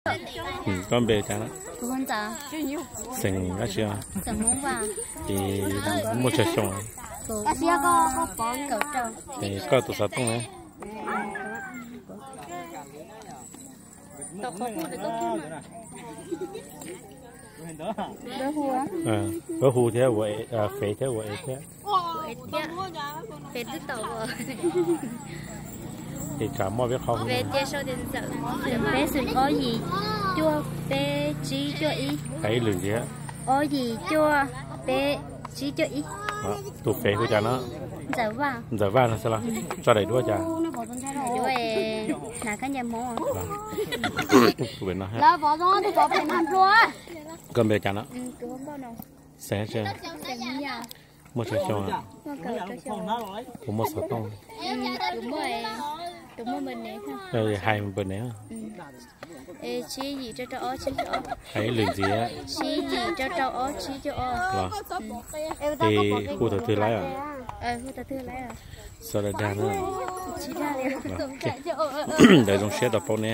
Koj npe cas? Xeem dab tsi? Ces muaj tsawg xyoo? Koj tus xov tooj ne? Koj hu thiab ua, fev thiab ua e thiab. Ces tsam muaj peb qhov. Peb xwm ob yim cuaj peb tsib cuaj ib. Hais ib lwm ntxiv. Ob yim cuaj peb tsib cuaj ib. Tus fev hu cas no? Ntxawm Vaj no xwb los? Tso daim duab cas? Koj npe cas no? Xeem, muaj tsawg xyoo? Puas muaj xov tooj? Hais npawm ne. Hais ib lwm ntxiv. Los, es hu thaum twg laib os? Xav dag na. Ntawd zoo siab tau paub ne.